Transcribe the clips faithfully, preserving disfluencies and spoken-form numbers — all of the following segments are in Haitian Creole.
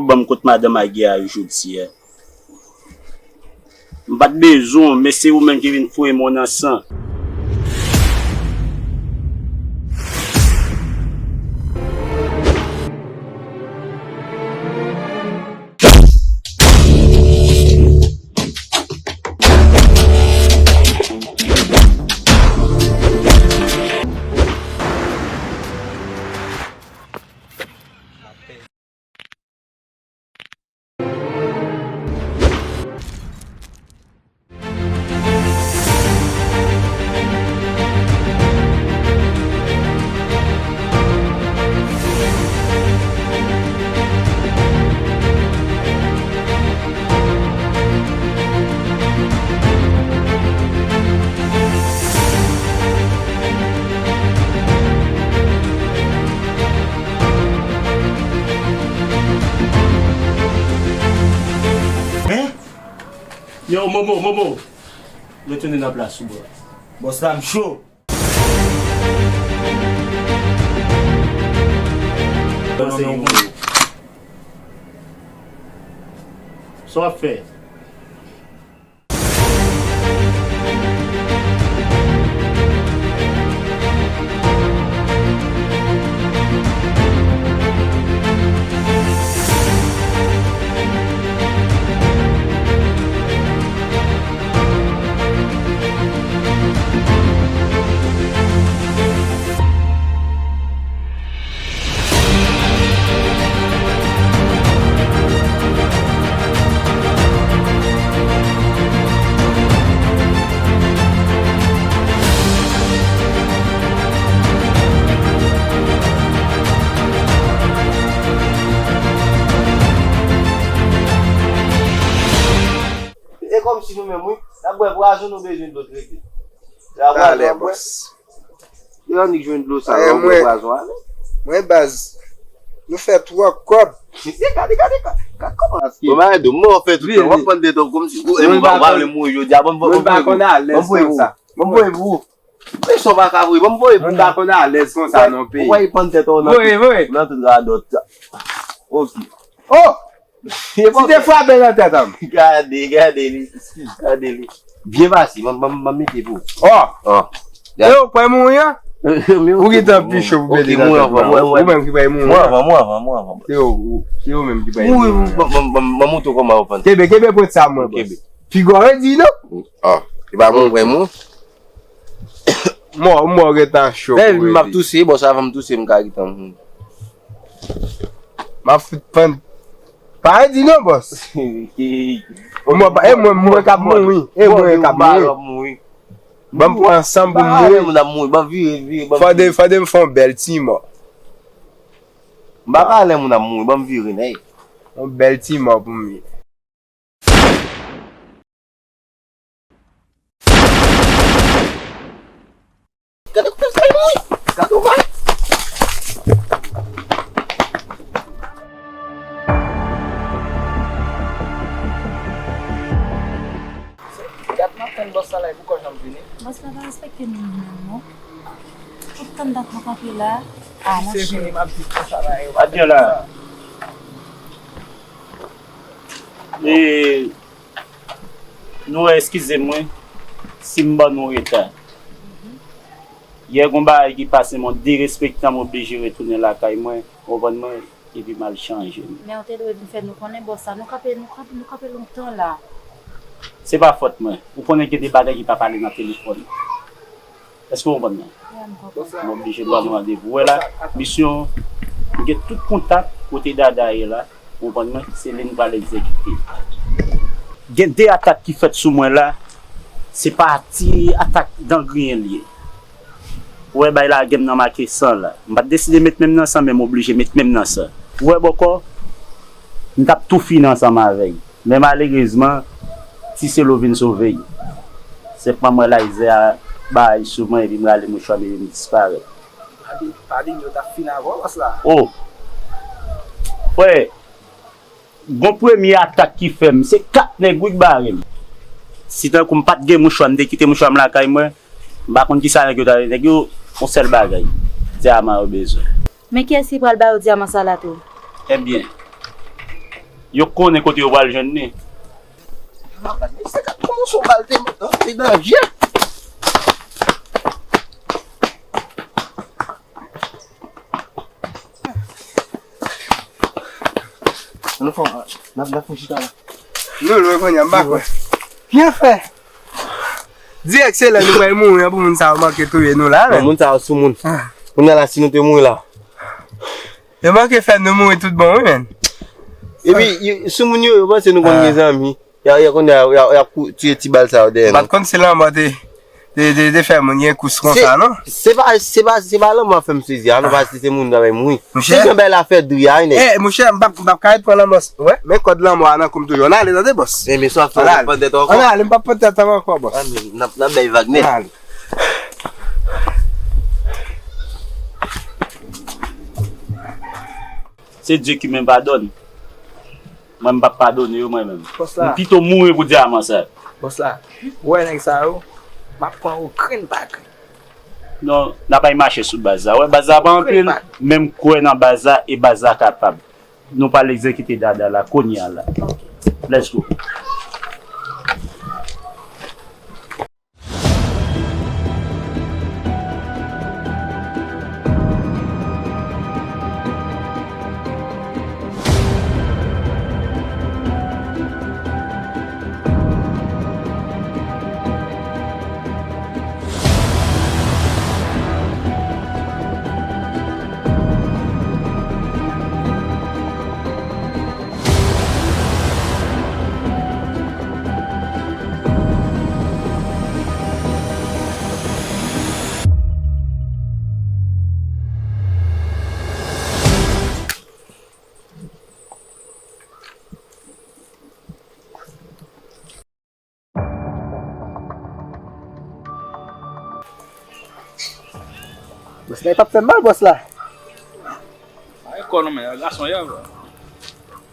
Ban m kot madanm Agi a jodi a. M pa t bezwen w, men se ou menm ki vin foure m nan san. Hein? Yo, Momo, Momo. Retounen nan plas ou, bro. Bòs la, m cho. Sa w ap fè? E kòmsi nou menm, wi, n ap bwè pwazon, nou bezwen dlo trete. Talè, bòs. Yo annik jwenn dlo sa, yo pwazon ale. Mwen, baz, nou fè twòp kòb. Mesye, gade, gade, gade, gade kòman. Bon, ba, Edo, mwen, w ap fè tout tan, w ap pran detan kòmsi, ou, e, w ap vle mouri jodi a, ban m voye pou ou. Ban m voye pou ou. Mesye, w pa ka voye, ban m voye pou ou. Mwen pa konn alèz konsa non, peyi. Ou pa pran tèt ou nan tout radòt. Ok. Oh! Ti te frape nan tèt an. Gade, gade li. Gade li. Byen pase, ban m, ban m, ban m mete pou ou. Oh! Oh. E ou kwè mouri an? Ou gentan pi cho pou mete nan tèt ou. Ou menm ki pral mouri an. Mwen anvan, mwen anvan, mwen anvan. Se ou, se ou menm ki pral mouri an. Ban m, ban m, ban m montre w kòman yo pran. Kenbe, kenbe pwent sa mwen, bòs. Kenbe. Piga w redi, non? Oh. E pa bon, vrèman. Mò, mò gentan cho. Lè m ap touse, bòs, avan m touse, m ka gentan. M ap fout pann. Pa di non, bòs. Mò, e mwen, mwen k ap mouri. E mwen k ap mouri. Ban m pran ansanm pou m mouri. Moun ap mouri, ban vire, vire, ban. Fòde, fòde m fè yon bèl ti mò. M pa ka lè moun ap mouri, ban m vire, nèg. Yon bèl ti mò pou m ye. Gade kote sa mouri. Gade w bay. Dat m ap tann bòs sa la, e poukò janm vini? Bòs la pa respekte nou menm non. Tout tann dat nou kanpe la. Ah, monchè. Adyen la. E, nou wè, eskize mwen si m ban nou reta. Yè gon bagay ki pase m, yon derespektan, m oblije retounen lakay mwen, ou konprann mwen, epi m al chanje m. Men ou te dwe vin fè nou konnen, bòs la, nou kanpe, nou kanpe, nou kanpe lontan la. Se pa fòt mwen. Ou konnen gen de bagay ki pa pale nan telefòn. Èske w konprann mwen? Wi, m konprann. M oblije ba nou randevou. Wè la, misyon, m gen tout kontak kote Dada ye la. Ou konprann mwen? Se li m pral egzekite. Gen de atak ki fèt sou mwen la. Se pa ti atak dan griyen l ye. Ou wè, bay lage m nan make san la. M pa t deside met men m nan san, men m oblije met men m nan san. Ou wè bòkò, m t ap tou fini ansanm avè l. Men malerezman, Ti Selo vin sove l. Senpman m wè Layzè a bay sou mwen epi m rale mouchwa m epi m disparèt. Padin, padin, yo t ap fin avè w, bòs la. Oh! Frè, gon premye atak ki fè m, se kat nèg wi k bare m. Si tankou m pa t gen mouchwa, m te kite mouchwa m lakay mwen, m pa konn kisa nèg yo ta, nèg yo, yon sèl bagay, dyaman yo bezwen. Men kiyès ki pral ba yo dyaman sa la tou? Ebyen, Yo konnen kote yo pral jwenn li. Mwen se ka kòmanse yon bal te, te danje. Nou fè, n ap, n ap fè chita la. Nou lwen kounye a, m pa kwè. Byen fè. Dirèk se lè nou pral mouri an pou moun sa yo manke touye nou la, men. Moun sa yo sou moun. Kounye a la, si nou te mouri la. Yo manke fè nou mouri tout bon, wi, men. Epi, sou moun yo, yo panse nou konn gen zanmi. Y a, y a konn y a, y a, y a kou-, tiye ti bal sa yo dèyè nou. M pa t konn si lanmò te, te, te, te fè moun gen kous konsa, non? Se pa, se pa, se pa lanmò fè m sezi a, non, paske se moun nan bay mouri. Monchè. Se jan bay la fè dri a, wi, nèg. Eh, monchè, m p ap, m p ap ka ret pran lanmò. Wè, men kòd lanmò a nan kou m toujou. Ann ale, tande, bòs. Eh, mesye, w ap fè yon pòt tèt ankò. Ann ale, m p ap pòt tèt ankò, bòs. Ann ale, n ap, n ap bay vag nèt. Ann ale. Se Dye ki men padone. Mwen, m p ap padone yo, mwen menm. Bòs la. M pito mouri pou dyaman sa. Bòs la, ou wè nèg sa yo, m ap pran yo grenn pa grenn. Non, n ap al mache sou baz la. Wè, baz la pa anpil, men m kwè nan baz la e baz la kapab. Nou pral egzekite dada la, kounye a la. Let's go. Bòs la, e p ap fè m mal, bòs la. Ay, kò non, men, gason, yè, bro.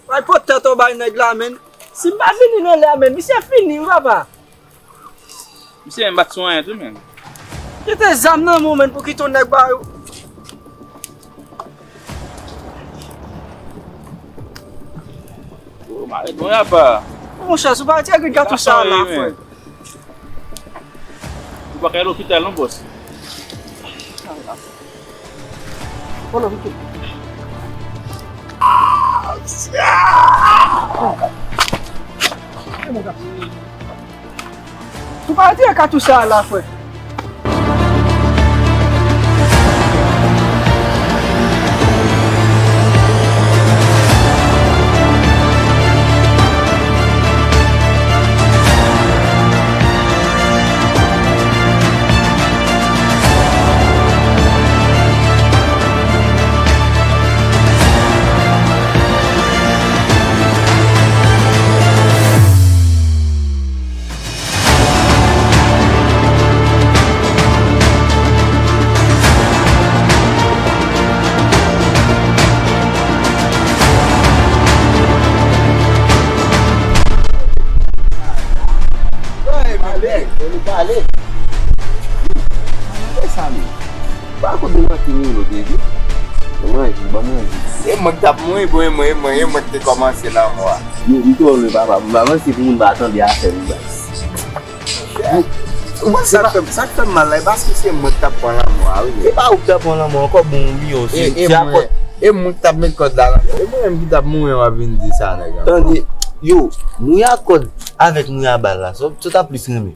Ay, pot tèt ou bay nèg la, men. Si m pa vini nan lè a, men, misye fini, wi, papa. Misye menm bat sou anyen tou, men. Kite zam nan men w, men, pou kite yon nèg ba yo. Oh, mare bon apa. Monchè, sou pa ti grenn katouch sa la, frè. Ou pa kay lopital non, bòs. Olo, vite. Ou pa retire katouch sa la, frè. Hey, my leg. Fò nou pale. Fè sa, men. Pa kote manke nou lòt epi. Ban manje, ban manje. Se mwen k t ap mouri, bon, e mwen, e mwen, e mwen k te kòmanse lanmò a. Yo, m twò lwen, papa. M pa panse pou moun pa tande afè m, baz. Sa k fè m, sa k fè m mal la, e paske se mwen k t ap pran lanmò a, wi. Se pa ou k t ap pran lanmò ankò, bon, wi, yo, se, e, e se mwen, akò. E mwen k t ap met kòd la nan kò. E mwen menm ki t ap mouri, w ap vin di sa, nèg la. Tande, yo, mouri a kòd avèk mouri a bal la, sa, sa w ta plis renmen?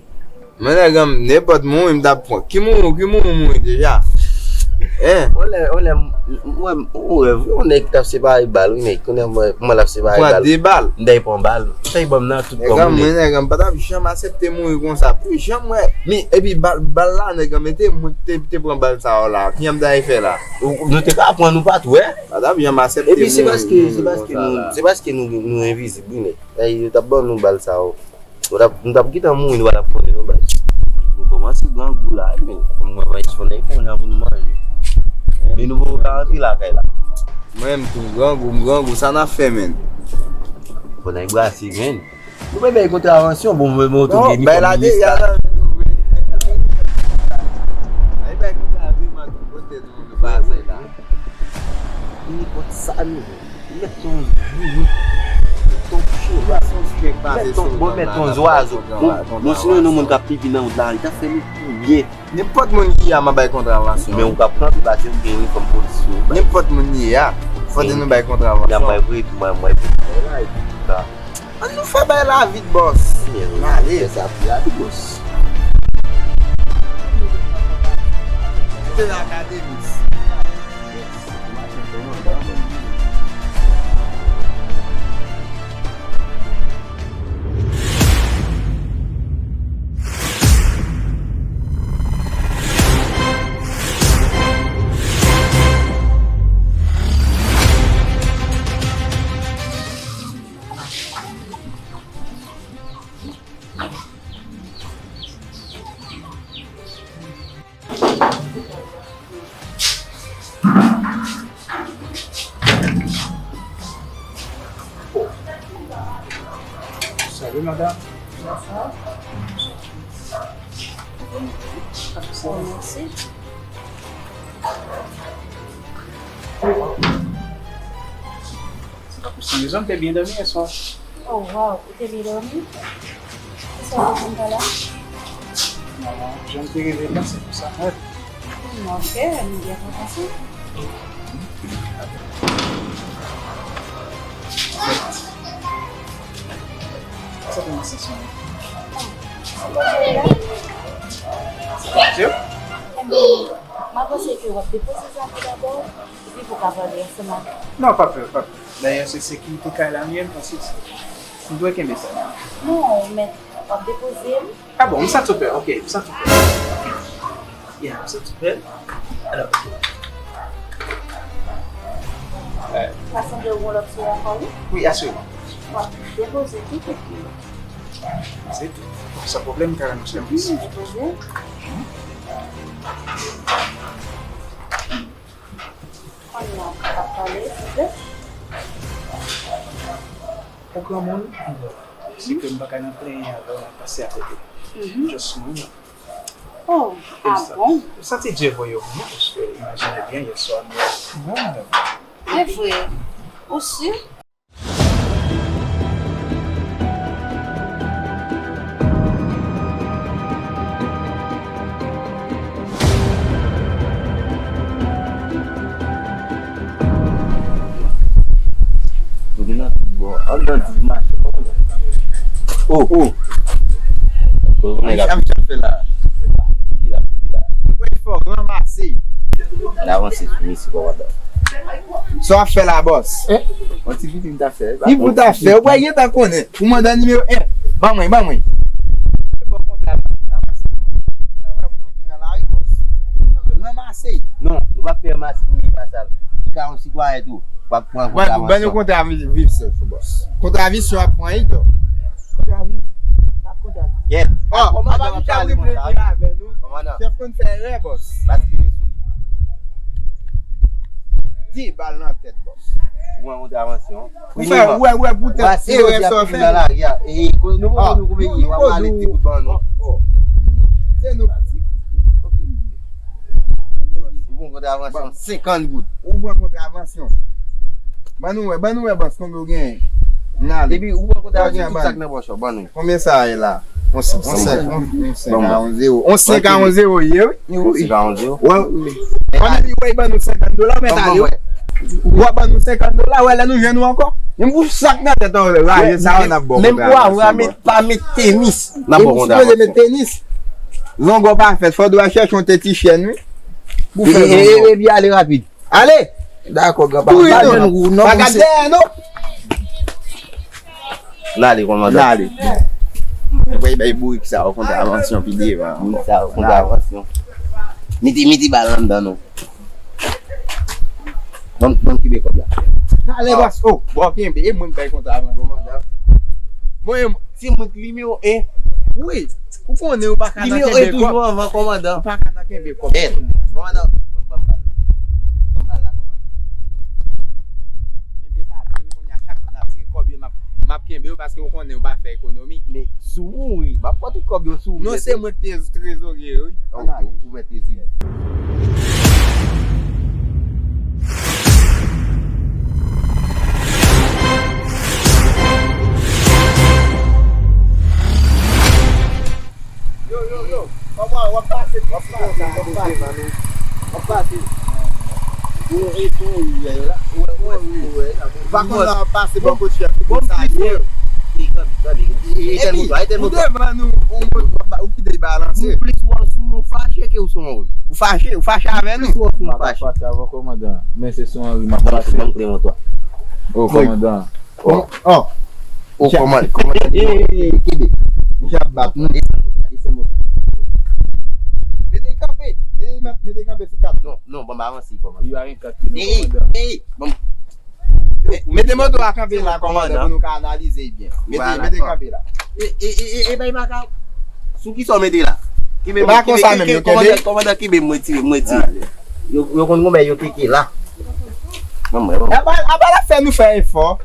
Men nèg an, nenpòt mouri m t ap pran. Ki mouri, ki mouri mouri deja? Hein? On lè, on lè, m, m, m wè, m, on rèv, wi, on nèg k t ap separe bal, wi, nèg, kounye a, mwen, mwen l ap separe bal. Pran de bal. M dèy pran bal. Sa y ban m nan, tout kòm. Nèg an, men nèg an, m pa t ap janm aksepte mouri konsa. Pou janm wè. Mi, epi bal, bal la, nèg an, mete mwen te, te pran bal sa yo la. Kiyè m ta fè la? Ou, nou te ka pran, nou pa t wè. Pa t ap janm aksepte mouri konsa la. Epi se paske, se paske nou, se paske nou, nou envizib, wi, nèg. Yo t ap ban nou bal sa yo. Nou t ap, nou t ap gentan mouri, nou pa t ap konnen non, baz. Nou kòmanse grangou la, wi, men. Mwen pa eskonn pou nou manje. Men nou poko ka rantre lakay la. Mwen menm tou, m grangou, m grangou, sa n ap fè, men? Fò n al brase grenn. Nou pa bay kontravansyon, bon, mwen, mwen, oto, non, bay la deja, bay kontra vreman tou kote nou, nou pa fè la. Nenpòt sa nou vle. Mèt son vini. Bon, mèt yon zwazo. Bon, bon, sinon, yon moun k ap pipi nan wout la, li ta fè nou pou byen. Nenpòt moun ki a, m a bay kontravansyon. Men ou ka pran pi pase, ou gen inifòm polis yo. Nenpòt moun ki a, fòk nou bay kontravansyon. N ap bay vre, mwen, mwen, vre. Ann nou fè bagay la vit, bòs. N ale. Fè sa pi rapid, bòs. Se akademis. Salut, madame. Bonsoir. Bonsoir, merci. Sa pa posib, mezanmi, te byen dòmi yè swa. Oh, wow, ou te byen dòmi? Kisa w te konn pale? Non, jan m te reve la, se pou sa. Hmm, ok, m byen kontan sa. Sa te nan sans mwen. Sa pa di w? Enben, m a panse ke w ap depoze zam ou dabò. Epi pou ka pale ansanm ak... Non, pa pè, pa pè. Dayè, se sekirite kay la m ye, m panse se, m dwe kenbe sa. Non, men w ap depoze l. Ah bon, m santi w pè, ok, m santi w pè. Ok. Yeah, m santi w pè. Alò, ok. Sa sanble w gon lòt sou ankò, wi? Wi, asire m. Bon, depoze tou, epi se tou. San pwoblèm, karann, chèf. Wi, depoze. Kòman w ap pale, silvouplè? Ou granmoun, se ke m pa ka nan plenyen avè w, m ap pase akote. Mhm. Just mwen. Oh, ah bon? M santi Dye voye w pou mwen, paske imajine byen, yè swa, mwen, mwen, mwen. E vre? Ou si? Ou gen nan tout bò. Anndan di mache, pa konnen. Oh, oh. Sa misye ap fè la? Li la, li la. Ou pral fò ranmase. N avanse sou misye, kòmandan. Sa w ap fè la, bòs? Eh? Yon ti pipi m ta fè. Pipi w ta fè? Ou pa gentan konnen. Kòmandan nimewo en. Ban mwen, ban mwen. Ranmase. Non, nou pa fè ranmase pou li pa sal. Ka yon sitwayen tou. W ap pran kontravansi. Ban nou kontravi-, vif, chèf, bòs. Kontravansi ap pran, wi, dò. Kontravi-, sa kontravi-, Yè. Oh, kòmandan ap pale konsa, wi. Kòmandan. Chèf konn fè erè, bòs. Baskile sou li. Di bal nan tèt, bòs. Ou pran kontravansyon. Ou fè, ou wè, ou wè, poutèt erè sa w fè. Nan lari a. E, nou poko nou koupe, w ap rale ti kout ban nou. Oh, oh. Se nou. Ou pran kontravansyon senkant goud. Ou pran kontravansyon. Ban nou wè, ban nou wè, bòs, konbyen w genyen. N ale. Epi ou pran kontravansyon tout sa k nan pòch ou, ban nou. Konbyen sa ye la? On senk, on senk, on senk a on zewo. On senk a on zewo ye, wi. On senk a on zewo. Wè, wi. Kòm li wè, ban nou senkant dola, mèt ale, wi. W ap ban nou senkant dola, wè, lè nou jwenn ou ankò. Menm pou sa k nan tèt ou, raje sa, n ap ba w kontravansyon. Menm pou avwa, pa met tenis. N ap ba w kontravansyon. Ou sipoze met tenis. Longo pa fèt, fò w dwe chèche yon ti chèn, wi. Pou fè longo. E, e, epi ale rapid. Ale! Dakò, granpa. Kouri, non. Pa gad dèyè, non. N ale, kòmandan. N ale. Mwen bay bourik sa yo kontravansyon pi devan. Bourik sa yo kontravansyon. Mete, mete bal anndan, non. Ban m, ban m kenbe kòb la. N ale, bòs. Oh, bon, kenbe. E mwen k bay kontravansyon. Kòmandan. Bon, e mwen. Se mwen ki nimewo en. Wi. Ou konnen ou pa ka nan kenbe kòb. Nimewo en toujou anvan, kòmandan. Ou pa ka nan kenbe kòb. Eh, kòmandan, ban m bal. Ban m bal la, kòmandan. Kenbe sa tou, wi, kounye a, chak fwa n ap gen kòb yo, m ap, m ap kenbe yo paske ou konnen ou pa fè ekonomi. Men si w mouri, m ap pran tout kòb yo sou ou nèt. Non, se mwen ki te trezorye yo, wi. Ok, ou mèt trezorye. Pase. W ap pase. Ou e son wi la. Ou wè, ou wè, ou wè la. Ou pa konn la w ap pase bò kot chèf ou pou salye. E, kanpe, kanpe. E, e, tèl moto, e, tèl moto. Ou devan nou, on moto, ou kite l balanse. M plis wè w sou yon fache ke w sou yon wi. Ou fache, ou fache avè nou. M plis wè w sou yon fache. M pa fache avè w, kòmandan. Men se sou yon ri m ap fache. Ban m kle moto a. O, kòmandan. Kòm-, oh. Oh, kòman, kòman, eh, eh, eh, kenbe. Misye ap bat nou. Desann moto a, desann moto a. Mete kanpe. Mete, mete kanpe sou kat. Non, non, ban m avanse, kòman. Li pa gen kat tou, non, kòmandan. Eh, eh, ban m. Mete moto a kanpe la, kòmandan, pou nou ka analize byen. Mete, mete kanpe la. E, e, e, e, e, bay maka. Sou ki sa w mete la? Kenbe, kenbe, kenbe, kòmandan, kòmandan, kenbe, mwen tire, mwen tire. Yo, yo konn konbyen yo teke la. Ban mwen, ban mwen. Apa, apa l ap fè nou fè efò?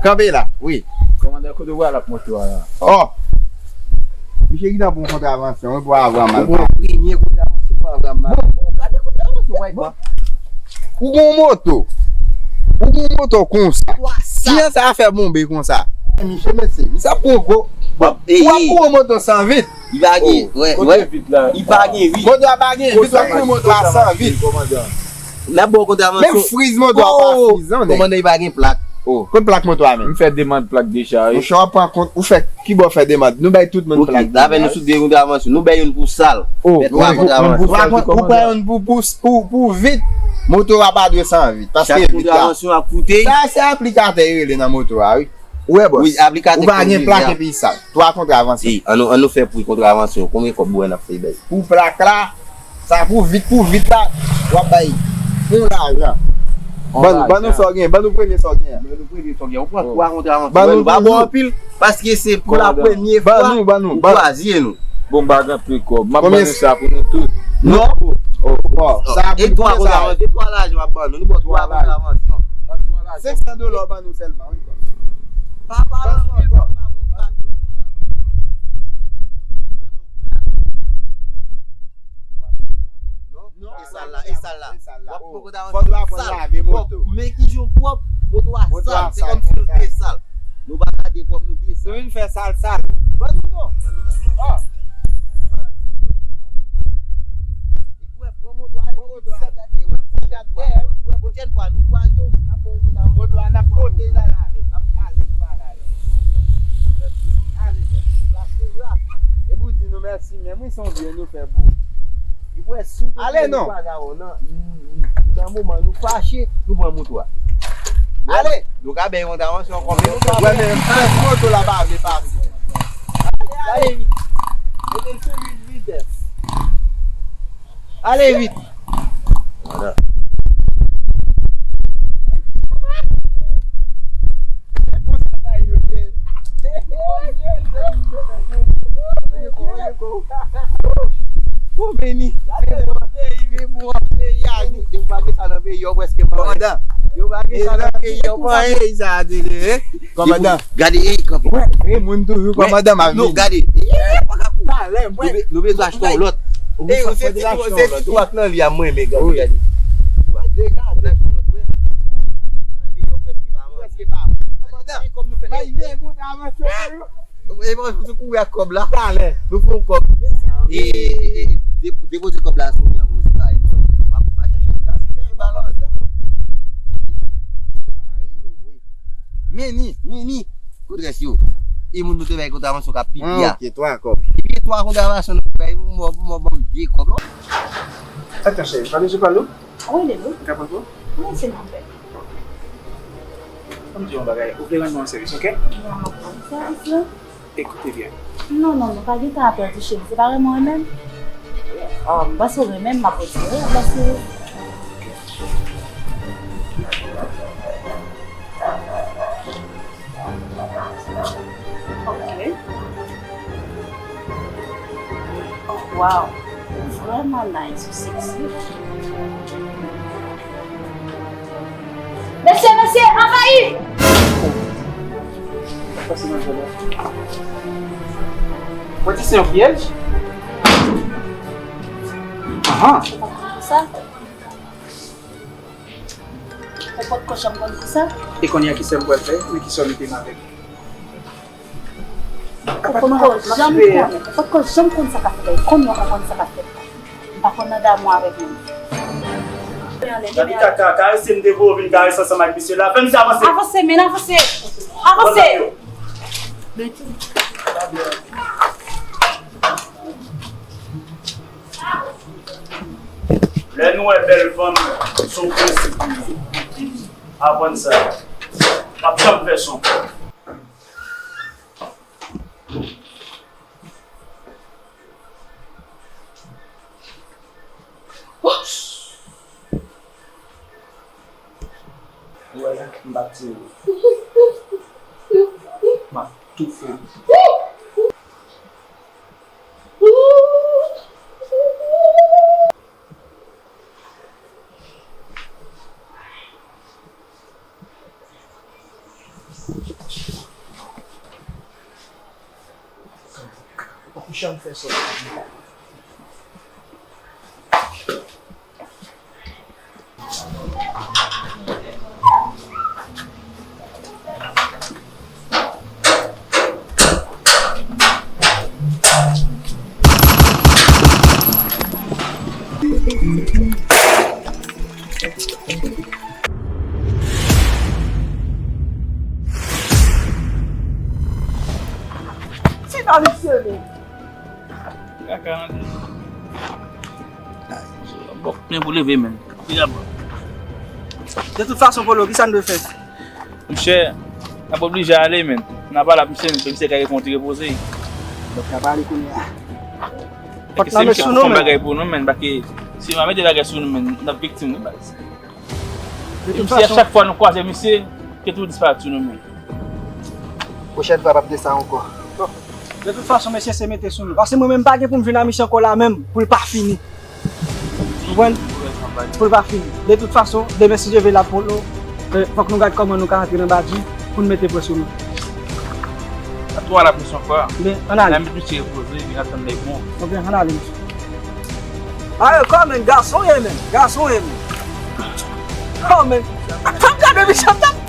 Kanpe la, wi. Kòmandan, kote w pral ak moto a la? Oh. Misye gentan pran kontravansyon, wi, pou Abraram al pran. Ou pran premye kontravansyon pou Abraram al. Bon, gade kontravansyon, w ap pran. Ou gon moto. Ou gon moto konsa. Kijan sa fè bonbe konsa? Misye, mesye, misye ap pran gwo. Ou ap pran moto san vit. Li pa gen, wè, wè. Li pa gen vit. Moto a pa gen vit, w ap pran moto a san vit. N ap ba w kontravansyon. Menm friz moto a pa friz, non, nèg. Kòmandan, li pa gen plak. Oh. Kot plak moto a menm? M fè demann plak deja, wi. Monchè, w ap pran kont, ou fè, kibò fè demann? Nou bay tout moun plak. Ok, la fè nou sou de kontravansyon. Nou bay youn pou sal. Oh, fè twa kontravansyon. Ou pran, ou pran youn pou, pou, pou, pou vit. Moto a pa dwe san vit. Paske vit la. Chak kontravansyon ap koute. Sa, se aplikatè yo rele nan moto a, wi. Ou wè, bòs? Wi, aplikatè. Ou pa gen plak epi sal. Twa kontravansyon. Wi, an nou, an nou fè pri kontravansyon. Konbyen kòb ou wè n ap fè bay? Pou plak la, sa pou vit, pou vit la, w ap bay yon lajan. Ban, ban nou sa w gen, ban nou premye sa w gen an. Ban nou premye sa w gen. Ou pran twa kontravansyon. Ban nou, nou pa bon anpil, paske se pou la premye fwa ou kwaze nou. Bon, m pa gen anpil kòb. M ap ban nou sa pou nou tout. Non. Oh, oh. Sa pou nou sa. E twa kontravansyon, e twa lajan m ap ban nou. Nou ba w twa kontravansyon. Senk san dola w ban nou sèlman, wi. Pa pale anpil, pa pale anpil. Non, e sal la, e sal la. W ap pran kontravansyon sal. Men ki jan pwòp, moto a sal. Se kòmsi nou te sal. Nou pa gade pwòp, nou te sal. Nou vin fè sal, sal. Ban nou non. Oh. Epi wè, pran moto a, ale, pran moto a, ale. Wè, pwochèn fwa, wè, pwochèn fwa, nou kwaze w, n ap pran moto a, moto a, n ap pote l al ale, n ap ale, nou pa al ale. Ale, deplase rapid. Epi w di nou mèsi, menm wi, se yon byen nou fè pou ou. Epi wè, si w te kwaze avè w nan, nan moman nou fache, nou pran moto a. Ale! Nou ka bay yon kontravansyon ankò, men nou pa. Wè, men frèt moto la pa vle pase. Ale, ale vit. Mete sou uit vitès. Ale vit. Vwala. Bon, beni. Gade yon peyi, men bon, peyi a nou. Yo pa gen sa nan peyi, yo prèske pa. Kòmandan. Yo pa gen sa nan peyi, yo pa gen. Peyi sa a te ye, eh? Kòmandan. Gade, eh, kanpe. Wè, wè, moun toujou kòmandan m ap vini. Gade. Eh, pa ka kou. Talè, mwen. Nou be-, nou bezwen achte yon lòt. Ou bezwen achte yon lòt. Se ti twak nan li a mwen, men gade, gade. Gade, gade. Kòmandan. Kòmandan. E bon, nou kouri ak kòb la. Talè. Nou fè yon kòb. E, e, e, de-, depoze kòb la sou mwen pou nou separe. M ap, m ap chache kase kay balans. Meni, meni. Kot rès yo? E moun nou te bay kontravansyon k ap pipi a. Ah, ok, twa kòb. Epi twa kontravansyon nou bay, mò, mò, ban m de kòb. Atann, cheri, pa bezwen pale w? Wi, Lelo. Ou ka pran pou? Wi, silvouplè. Ann di yon bagay, ou vle rann mwen yon sèvis, ok? Mwen ap rann sèvis la. Ekoute byen. Non, non, non, pa gen tan a pèdi, cheri. Se pa renmen w renmen m? Ah, m panse w renmen m, m ap retire, m ap retire. Ok. Oh, wow. Vrèman nice, ou sexy. Mesye, mesye, anvayi! Sa k pase nan zòn nan? Mwen di se yon pyèj? Ahan. Ou pa konn sa? Ou potko janm konn konsa? E kounye a ki sa m pral fè? Men ki sa w mete m avèk? Ou potko janm konn, ou potko janm konn sa k ap fèt. Kounye a w ka konn sa k ap fèt. M pa Konn nan damou avèk mwen. Gade kaka, karese m te voye w vin karese ansanm ak misye la. Fè misye avanse. Avanse, men avanse. Avanse. Konn nan yo. Lè nou wè bèl fanm, se yon prensip li ye. Aprann sa. M ap janm fè sa ankò. Ou wè la, m pa t tire. M ap toufe w. Ou janm fè sa. Ti nan misye menm. Kaka nan de. Bòk plen pou leve, menm. Li dabò. De tout fason, Polo, kisa n dwe fè? Monchè, n ap oblije ale, menm. N a pale ak misye, misye ka gen pou ti repoze. Donk, n ap ale kounye a. Fòk n ap mete sou nou, menm. Bagay pou nou, menm, paske si nou mete bagay sou nou, menm, n ap viktim, wi, baz. De tout fason, chak fwa nou kwaze misye, ke tou disparèt sou nou menm. Pwochèn fwa, p ap gen sa ankò. Bon. De tout fason, mesye, se mete sou nou. Paske mwen menm, m pa gen pou m vin a misye ankò la menm, pou l pa fini. Ou konprann? Pou l pa fini. De tout fason, demen, si Dye vle, l ap pou nou. Eh, fòk nou gad kòman nou ka antre nan badji pou n mete pwen sou nou. Ap twò a la plis ankò. Men, ann ale. N a met misye repoze, vin atann lè bon. Oubyen, ann ale, mesye. Ayo, kòman, gason ye menm, gason ye menm. Kòman, fòk gade misye, m t ap